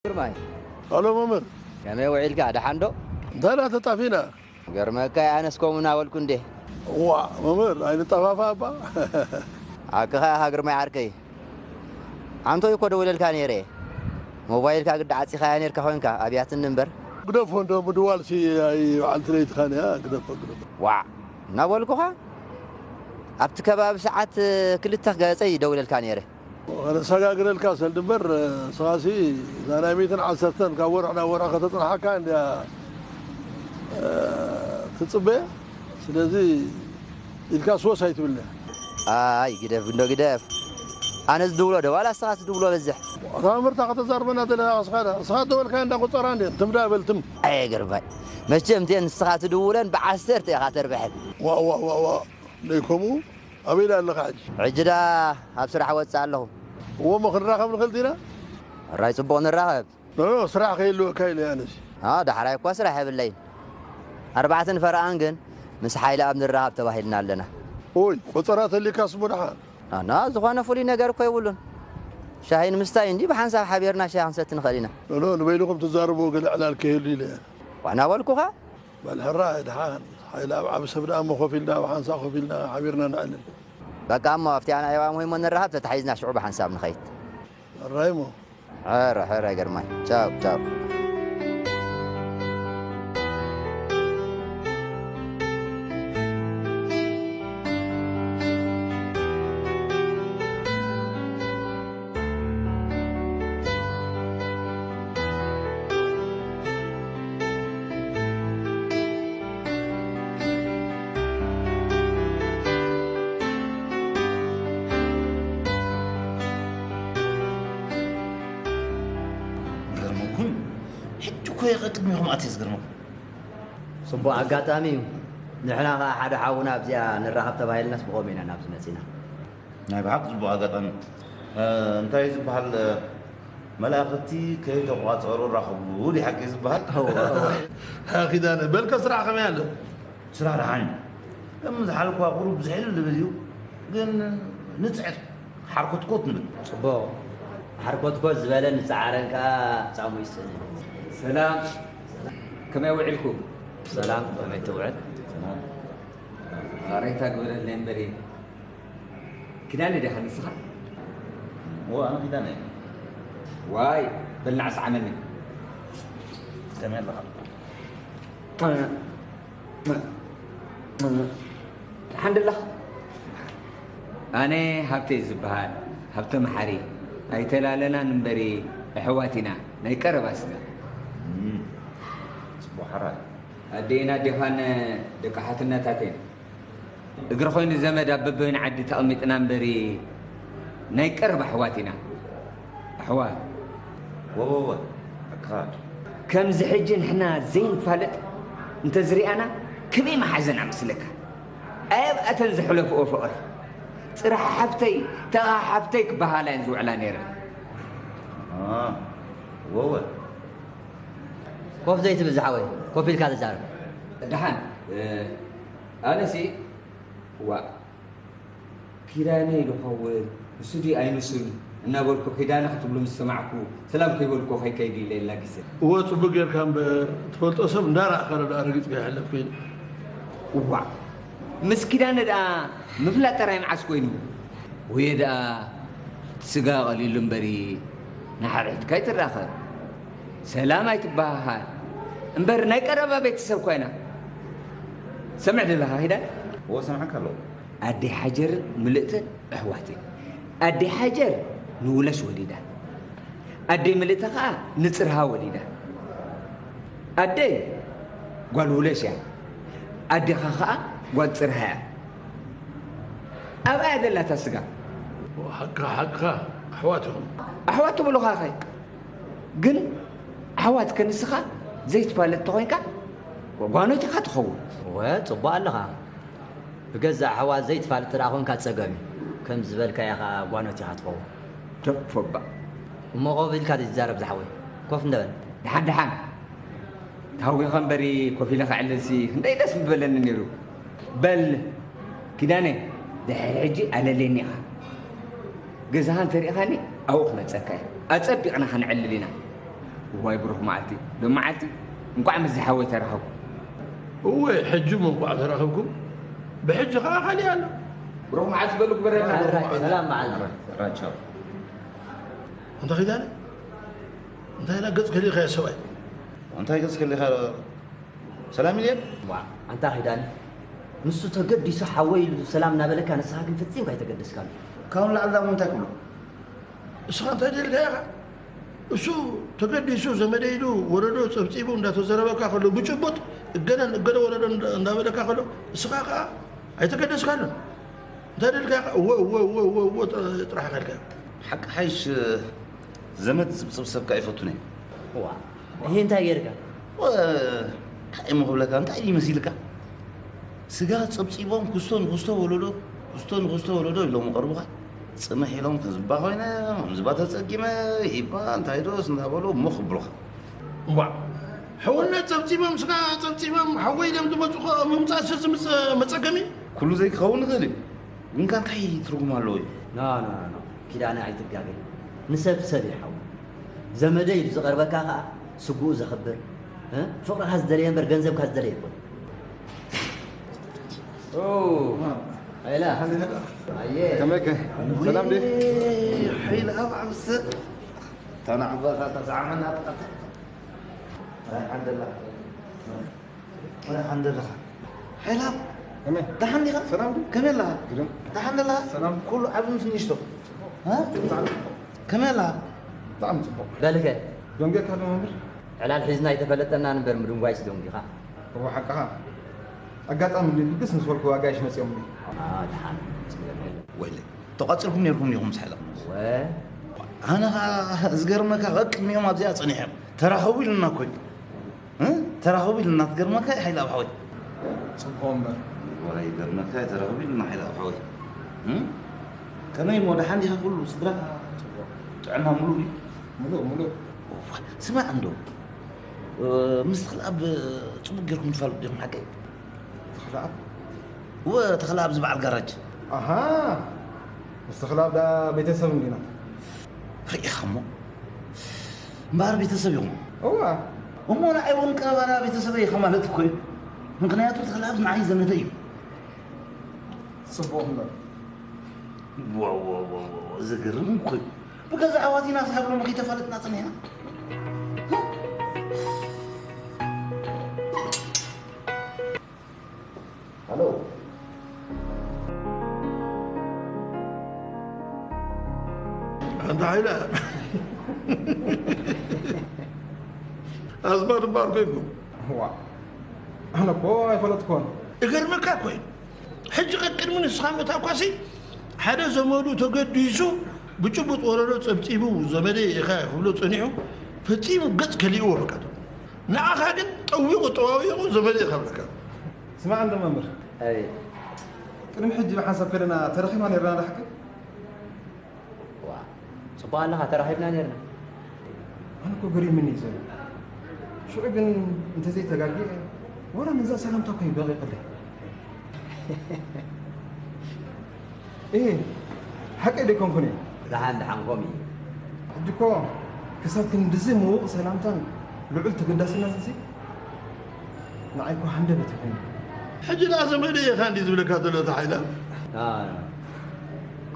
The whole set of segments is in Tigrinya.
ግርማይ፣ ኣሎ መምህር። ከመይ ውዒልካ? ደሓን ዶ? እንታይ ዳ ተጣፊና? ገርመካ፣ ኣነስ ከምኡ እናበልኩ እንዴ። ዋ መምህር፣ ኣይንጠፋፋ እባ። ሓቅኻ ኢኻ ግርማይ ዓርከይ። ኣንቶይ እኮ ደዊለልካ ነይረ። ሞባይልካ ግዲ ዓጺኻያ ነይርካ ኮይንካ ኣብያትኒ እምበር። ግደፎ እንዶ ምድዋልሲ ኣይ በዓልቲ ለይትኻን እያ። ግደፎ ግደፎ። ዋዕ እናበልኩኻ ኣብቲ ከባቢ ሰዓት ክልተ ገጸይ ደዊለልካ ነይረ። ከነሰጋግረልካ ሰልዲ እምበር ንስኻሲ እዛ ናይ ሚእትን ዓሰርተን ካብ ወርሒ ናብ ወርሒ ከተፅንሓካ እንድያ ትፅበ። ስለዚ ኢልካ ስወስ ኣይትብልኒ። ኣይ ግደፍ እንዶ ግደፍ። ኣነ ዝድውሎ ዶ ዋላ ንስኻ ትድውሎ በዝሕ? እታ መምህርታ ከተዛርበና ደለኻ ንስኻ ዳ ንስኻ ደወልካ እንዳ ቁፀራ እንዲ ትምዳ በልትም። ኣየ ግርማይ፣ መቸም እቲአን ንስኻ ትድውለን ብዓሰርተ ኢኻ ተርብሐን። ዋዋዋዋ ነይ ከምኡ ኣበይ ዳ ኣለኻ ሕጂ? ሕጂ ዳ ኣብ ስራሕ ወፅእ ኣለኹ። እዎ እሞ ክንራኸብ ንኽእል ዲና? ሕራይ ፅቡቕ ንራኸብ። ኖ ኖ፣ ስራሕ ከይህልወካ ኢለ ኣነሲ። ኣ ዳሕራይ እኳ ስራሕ የብለይን። ኣርባዕተን ፈረቓን ግን ምስ ሓይለ ኣብ ንራኸብ ተባሂልና ኣለና። ኦይ ቆፀራ ተሊካስ እሞ ደሓን። ኣና ዝኾነ ፍሉይ ነገር እኮ የብሉን። ሻሂ ንምስታይ እንዲ ብሓንሳብ ሓቢርና ሻሂ ክንሰቲ ንኽእል ኢና። ኖ ኖ፣ ንበይንኹም ትዛረብዎ ገለ ዕላል ከይህሉ ኢለ እየ። ዋና በልኩኻ። በል ሕራ ደሓን ሓይለ ኣብ ዓቢ ሰብ ደኣ እሞ ኮፍ ኢልና ኣብ ሓንሳብ ኮፍ ኢልና ሓቢርና ነዕልል። በቃ እሞ ኣብቲኣ ናይ ዋሙሂሞ ንራኸብ ተታሒዝና ሽዑ ብሓንሳብ ንኸይድ። ሕራይ እሞ ሕረ ሕረ ግርማይ ቻው ቻው። ይገርመኩም ሕጂ እኮ እየ ቅድሚኹም ኣትየ ዝገርመኩም። ፅቡቕ ኣጋጣሚ እዩ። ንሕና ኸዓ ሓደ ሓውና ኣብዚኣ ንራኸብ ተባሂልናስ ብኸምኡ ኢና ናብዚ መፂና። ናይ ብሓቂ ፅቡቕ ኣጋጣሚ። እንታይ እዩ ዝበሃል? መላእኽቲ ከይተቋፀሩ ራኸቡ ድዩ ሓቂ ዝበሃል? ኪዳነ በልከ ስራሕ ከመይ ኣሎ? ስራሕ ደሓን እዩ። ከም ዝሓለፍኳ ቁሩብ ዝሕል ልብል እዩ፣ ግን ንፅዕር ሓርኮትኮት ንብል። ፅቡቕ። ሓርኮትኮት ዝበለ ንፀዓረን ከዓ ፃሙ ይስእን። ሰላም፣ ከመይ ውዒልኩም? ሰላም፣ ከመይ ትውዕል? ራይታ ግበረለይ እምበሪ። ኪዳነ ዲኻ ንስኻ? እወ ኣነ ኪዳነ እየ። ዋይ በልና ዓስዓመኒ። ከመይ ኣለኻ? ደሓን ደለኻ? ኣነ ሃብተ እየ ዝበሃል፣ ሃብተ መሓሪ። ኣይተላለናን እምበሪ ኣሕዋት ኢና፣ ናይ ቀረባ ስጋ። እም፣ ጽቡቕ ሓራይ። ኣዴና ዲኻን ደቂ ሓትነታተን። እግሪ ኮይኑ ዘመድ ኣብ በበይኑ ዓዲ ተቐሚጥና እምበሪ ናይ ቀረባ ኣሕዋት ኢና። ኣሕዋት። ወወወ ኣካ ከምዚ ሕጂ ንሕና ዘይንፋለጥ እንተዝሪኣና ከመይ መሓዘና መስለካ? ኣየብኣተን ዘሕለፍኦ ፍቕሪ። ጽራሕ ሓፍተይ፣ ተኻ ሓፍተይ ክበሃላ እየን ዝውዕላ ነይረን። ወወ ኮፍ ዘይትብል ዝሓወይ፣ ኮፍ ኢልካ ተዛረብ። ደሓን ኣነሲ ዋእ ኪዳነ ኢሉ ኸውን ንሱ ድዩ ኣይንሱን እናበልኩ ኪዳነ ክትብሉ ምስ ሰማዕኩ ሰላም ከይበልኩ ከይከይድ ኢለ ላጊሰ። እወ ጽቡቅ ጌርካ እምበር ትፈልጦ ሰብ እንዳረኣኻ ዶ ደኣ ረጊጽካ ይሕለፍ ኮይኑ። እዋእ ምስ ኪዳነ ደኣ ምፍላጥ ጥራይ መዓስ ኮይኑ? ወየ ደኣ ስጋ ቀሊሉ እምበሪ ንሓድሕድካ ኣይትራኸብ። ሰላም ኣይትበሃሃል እምበር ናይ ቀረባ ቤተሰብ እኳ ኢና። ሰምዕ ደለኻ ኪዳን? እወ ሰምዓካ ኣለኹ። ኣደይ ሓጀርን ምልእተን ኣሕዋት እየን። ኣደይ ሓጀር ንውለሽ ወሊዳ። ኣደይ ምልእተ ኸኣ ንጽርሃ ወሊዳ። ኣደይ ጓል ውለሽ እያ። ኣዴኻ ኸኣ ጓል ጽርሃ እያ። ኣብኣ እያ ዘላ እታ ስጋ። ሓቅኻ ሓቅኻ ኣሕዋት ኢኹም። ኣሕዋት ትብሉኻ ኸ? ግን ኣሕዋት ከ ንስኻ ዘይትፋለጥ ተኾይንካ ጓኖት ኢኻ ትኸውን። እወ ጽቡቕ ኣለኻ። ብገዛእ ኣሕዋት ዘይትፋለጥ እንተ ደኣ ኾንካ ጸገም እዩ። ከም ዝበልካዮ ኸኣ ጓኖት ኢኻ ትኸውን። ደፎ እባ። እሞ ኮፍ ኢልካ ዘይትዛረብ ዝሓወይ። ኮፍ እንደ በል። ደሓን ደሓን። ታጒኻ እምበሪ ኮፍ ኢለ ከዕልልሲ ክንደይ ደስ ምበለኒ ነይሩ። በል ኪዳነ ድሕሪ ሕጂ ኣለለየኒ ኢኻ። ገዛኻ እንተሪእኻኒ ኣብኡ ክመፀካ እየ። ኣፀቢቕና ከነዕልል ኢና። እዋይ ብሩኽ መዓልቲ፣ ሎም መዓልቲ እንቋዕ ምስዚ ሓወይ ተራኸብኩ። እወ፣ ሕጂ እሞ እንቋዕ ተራኸብኩም። ብሕጂ ኸዓ ካሊእ ኣሎ። ብሩኽ መዓልቲ በሉ ግበረልና። ሰላም መዓልቲ። ራቻው። ኣንታ ኺዳነ፣ እንታይ ኢላ ገጽ ከሊእኻዮ ሰብኣይ? እንታይ ገጽ ከሊኻ? ሰላም ኢልየን። ዋእ ኣንታ ኺዳነ፣ ንሱ ተገዲሱ ሓወይ ኢሉ ሰላም እናበለካ ንስኻ ግን ፈጺምካ ኣይተገደስካሉ። ካብኡ ንላዕሊ ደኣ እንታይ ክብሎ? እስኻ እንታይ ደልካ ኢኻ? እሱ ተገዲሱ ዘመደይ ኢሉ ወረዶ ጸብጺቡ እንዳተዘረበካ ከሎ ብጭቡጥ እገደን እገደ ወረዶ እንዳበለካ ከሎ እስኻ ከኣ ኣይተገደስካሉን። እንታይ ደልካ ኢኻ? እወ እወ እወ እወ እወ ጥራሕ ኢኻ ኢልካዮ። ብሓቂ ሓይሽ ዘመድ ዝጽብጽብ ሰብካ ኣይፈቱን እየ። ዋእ እሂ እንታይ ጌርካ? እንታይ እሞ ክብለካ እንታይ ድዩ መሲልካ? ስጋ ጸብጺቦም ኩስቶ ንኩስቶ ወለዶ ኩስቶ ንኩስቶ ወለዶ ኢሎም ይቐርቡኻ። ጽምሕ ኢሎም ከም ዝባ ኮይነ ከም ዝባ ተጸጊመ ሂባ እንታይ ዶስ እንዳበሉ እሞ ክብሉኻ። እዋእ ሕውነት ጸብጺቦም ስጋ ጸብጺቦም ሓወይ ኢሎም ዝመጹ ምምጻእ ሰዚ መጸገሚ። ኩሉ ዘይክኸውን ይኽእል እዩ። ግን ከ እንታይ ትርጉም ኣለዎ እዩ? ኖ ኖ ኖ ኖ ኪዳነ ኣይትጋገ። ንሰብ ሰብ ይሓው። ዘመደይ ኢሉ ዝቐርበካ ከኣ ስጉኡ ዘኽብር፣ ፍቕርኻ ዝደለየ እምበር ገንዘብካ ዝደለየ ኣይኮነን። ኦ፣ ኣይላ። ኣየ። ከመይከ? ሰላም ድዩ? ሓይል ኣብ ዓብሰ ተናዕበኻ ተዛዕመና ተቐታ። ኣይ ዓንደላ። ወላ ሓንደለኻ ሓይላ ከመይ ደሓን ዲኻ? ሰላም ዱ? ከመይ ኣለኻ? ግርም ደሓን ኣለኻ? ሰላም ኩሉ ዓቢ ምስ ንእሽቶ እ? ብጣዕሚ ጽቡቕ። ከመይ ኣለኻ? ብጣዕሚ ጽቡቕ። በልከ ዶንጌካ ዶ መምህር? ዕላል ሒዝና ኣይተፈለጠናን እምበር ምድንጓይስ ዶንጊኻ። እወ ሓቅኻ። ኣጋጣሚ እንድዩ ብግስ ምስ በልኩ ኣጋይሽ መጺኦምኒ። ኣ ደሓን። ወይለይ ተቋጺርኩም ኔርኩም ዲኹም ምስ ሓለኹም? ወ ኣነ ኸኣ ዝገርመካ ቀቅድሚኦም ኣብዚኣ ጸኒሖም ተራኸቡ ኢሉና እኮ እዩ። እ? ተራኸቡ ኢሉና ትገርመካ እዩ ሓይልኣብ ሓወይ። ጽቡቕ እምበር። ወላ ይገርመካ እዩ ተራኸቡ ኢሉና ሓይልኣብ ሓወይ። እ? ከመይ እሞ ደሓን ዲኻ ኩሉ ስድራ? ጥዕና ምሉእ ድዩ? ምሉእ ምሉእ። እዋ፣ ስማዕ እንዶ እ፣ ምስ ተኽለኣብ ጽቡቕ ጌርኩም ትፋለጡ ዲኹም ሓቀይ? ተኽለኣብ? እወ ተኽለኣብ ዝበዓል ጋራጅ። ኣሃ ምስ ተኽለኣብ ደኣ ቤተሰብ እንዲና። ርኢኻ እሞ እምበኣር ቤተሰብ ኢኹም። እዋ። እሞ ንዓይ እውን ቀረባና ቤተሰበይ ኢኻ ማለት እኮ እዩ። ምኽንያቱ ተኽለኣብ ንዓይ ዘመደይ እዩ። ጽቡቕ እምበር። ዋው ዋው ዋው ዋው ዘገርም እኮ እዩ። ብገዛ ኣሕዋቲና ሳብ ሎሚ ከይተፋለጥና ጸኒሕና። ሃሎ ኣንታ ሓይለ ኣዝማድ እምበኣር ኮይንኩም። ዋ ኣነ እኮ ኣይፈለጥኩን። እገርመካ እኮ እዩ። ሕጂ ቀቅድሚ ንስኻ ምእታውካሲ ሓደ ዘመዱ ተገዲሱ ብጭቡጥ ወረዶ ጸብጺቡ ዘመደይ ኢኻ ክብሎ ጸኒሑ ፈጺሙ ገጽ ከሊእዎ በቃ። ንዓኻ ግን ጠዊቑ ጠዋዊቑ ዘመደይ ኢኻ ብለካ። ስማዕ እንዶ መምህር፣ ኣይ ቅድሚ ሕጂ ብሓንሳብ ከለና ተረኺብና ነይርና ዶ ሓቂ? ዋ፣ ጽቡቕ ኣለኻ፣ ተራኺብና ነርና። ኣነ እኮ ገሪምኒ እዩ ዘሎ። ሽዑ ግን እንተዘይተጋግየ ወላ ነዛ ሰላምታ እኮ እዩ ደቒቕለይ። እህ፣ ሓቀይ ደይኮንኩን እየ። ደሓን ደሓን ከምኡ እዩ። ሕጂ እኮ ክሳብ ክንድዚ ምዉቕ ሰላምታን ልዑል ተገዳስነትንሲ ንዓይ እኮ ሃንደበት እዩ ኮይኑ። ሕጂ ደኣ ዘመደይ ኢኻ እንድዩ ዝብለካ ዘሎ እቲ ሓይላ።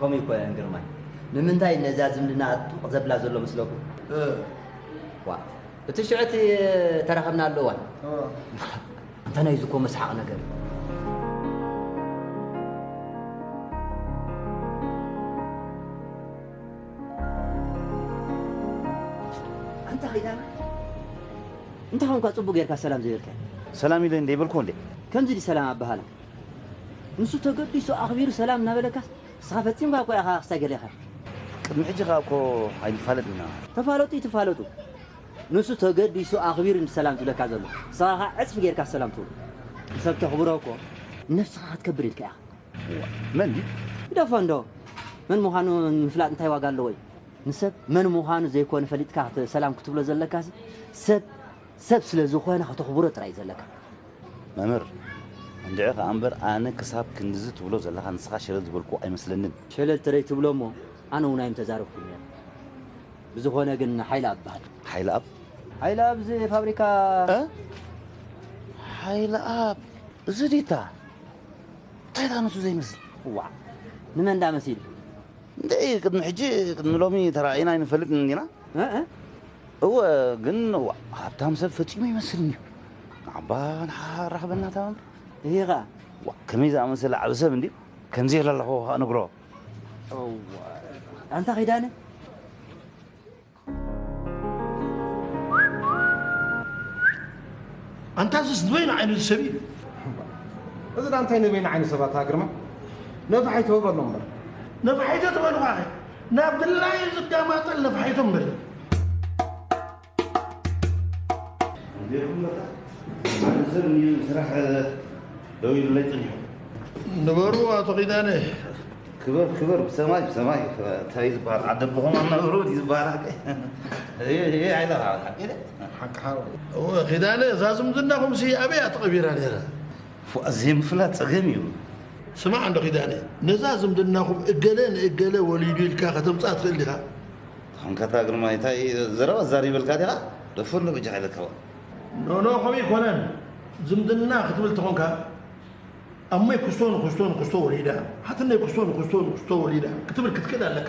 ከምኡ እዩ እኮ ያን ግርማይ። ንምንታይ ነዛ ዝምድና ኣጥብቕ ዘብላ ዘሎ መስለኩም? ዋ እቲ ሽዑ እቲ ተራኸብናሉ እዋን ኣንታ ናይዚ እኮ መስሓቕ ነገር እዩ። ኣንታ ኺዳን እንታይ ኾንካ ጽቡቕ ጌርካ ሰላም ዘይበልካዮ? ሰላም ኢለ እንደ ይበልኩ እንደ ከምዚ ድዩ ሰላም ኣበሃህላ? ንሱ ተገዲሱ ኣኽቢሩ ሰላም እናበለካስ ንስኻ ፈጺምካ እኮ ኢኻ ክሳይ ገሌኻ። ቅድሚ ሕጂ ኸኣ እኮ ኣይንፋለጥን ኢና። ተፋለጡ ይትፋለጡ። ንሱ ተገዲሱ ኣኽቢሩ እንዲ ሰላም ዝብለካ ዘሎ። ንስኻ ኸኣ ዕጽፊ ጌርካ ሰላም ትብሎ። ንሰብ ተኽብሮ እኮ ንነብስኻ ክትከብር ኢልካ ኢኻ። እዋ፣ መን ድዩ? ግደፎ እንዶ። መን ምዃኑ ንምፍላጥ እንታይ ዋጋ ኣለዎ እዩ? ንሰብ መን ምዃኑ ዘይኮነ ፈሊጥካ ክተ-፣ ሰላም ክትብሎ ዘለካሲ ሰብ ሰብ ስለ ዝኾነ ከተኽብሮ ጥራይ እዩ ዘለካ። መምህር፣ እንድዒ ኸኣ እምበር ኣነ ክሳብ ክንድዚ ትብሎ ዘለኻ ንስኻ ሸለል ዝበልኩ ኣይመስለንን። ሸለል ጥራይ ትብሎ እሞ ኣነ እውን ኣይምተዛረብኩን ነይረ። ብዝኾነ ግን ሓይለኣብ እበሃል። ሓይለኣብ? ሓይለ ኣብዚ ፋብሪካ። እ? ሓይለ ኣብ እዚ ዲታ እንታይ ዳነቱ ዘይመስል? ዋ፣ ንመን ዳ መሲል? እንደ ቅድሚ ሕጂ ቅድሚ ሎሚ ተራእይና ኣይንፈልጥን እንዲና። እ፣ እ? እወ፣ ግን ዋ፣ ሃብታም ሰብ ፈጺሙ ይመስልኒ። ንዓባ ንሓራኽበና ታም። እሂኻ። ዋ፣ ከመይ ዝኣመሰለ ዓቢ ሰብ እንዲ ከምዚ የለ ኣለኹ ከኣ ነግሮ። እዋ፣ ኣንታ ኺዳነ? ኣንታ እዚስ ዝበይኑ ዓይነት ሰብ እዩ? እዚ ዳ እንታይ ንበይኑ ዓይነት ሰባት ግርማ? ነፋሒቶ በሎ እምበር። ነፋሒቶ ትበልኳ ኸ? ናብ ድላዩ ዝጋማጠል ነፋሒቶ እምበር። እንዲኹም በቃ፣ ሓደ ሰብ እኒኦ ስራሕ ደው ኢሉለይ ጸኒሑ። ንበሩ ኣቶ ኺዳነ። ክበር፣ ክበር፣ ብሰማይ፣ ብሰማይ፣ እንታይ ዝበሃል? ዓዲ ኣቦኹም ኣናብሩ ድዩ ዝበሃል? ሓቂ? እየ፣ እየ፣ ኣይለ፣ ሓቂ ደ? ሓቂ ሓው። እወ፣ ኺዳነ፣ እዛ ዝምድናኹም ሲ ኣበይ እያ ተቐቢራ ነይራ? ፉኣ፣ ዘይምፍላጥ ጸገም እዩ። ስማዕ እንዶ ኺዳነ፣ ነዛ ዝምድናኹም እገለ ንእገለ ወሊዱ ኢልካ ከተምጽኣ ትኽእል ዲኻ? ተኾንካታ ግርማይ፣ እንታይ ዘረባ ዛሪበልካ ዲኻ? ደፈሎ በጃ ኢለካ። ኖ፣ ኖ፣ ከምኡ ኣይኮነን። ዝምድና ክትብል ተኾንካ፣ ኣሞይ ክስቶ ንክስቶ ንክስቶ ወሊዳ፣ ሓትነይ ክስቶ ንክስቶ ንክስቶ ወሊዳ ክትብል ክትክእል ኣለካ።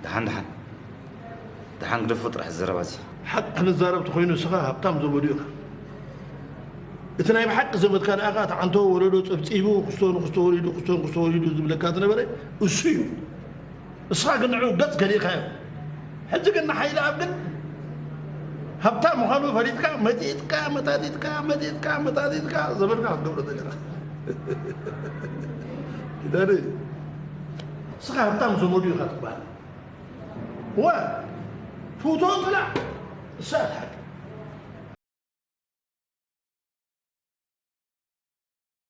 ደሓን፣ ደሓን። ደሓን ግደፎ ጥራሕ ዘረባ እዚ። ሓቂ ክንዛረብ ተኾይኑ፣ ንስኻ ሃብታም ዘመዱ ኢኻ። እቲ ናይ ብሓቂ ዘመድካ ደኣ፣ እቲ ዓንቶ ወለዶ ጸብጺቡ፣ ክስቶ ንክስቶ ወሊዱ፣ ክስቶ ንክስቶ ወሊዱ ዝብለካ ዝነበረ እሱ እዩ። ንስኻ ግን ንዕኡ ገጽ ገሊእካዮ። ሕጂ ግን ንሓይለኣብ ግን ሃብታም ምዃኑ ፈሊጥካ፣ መጢጥካ፣ መጣጢጥካ፣ መጢጥካ፣ መጣጢጥካ፣ ዘመድካ ክትገብሮ ዘለኻ። ኪዳነ፣ ንስኻ ሃብታም ዘመዱ ኢኻ ትበሃል። እወ፣ ትውቶ ጽላእ፣ እሳ እያ ትሓቂ።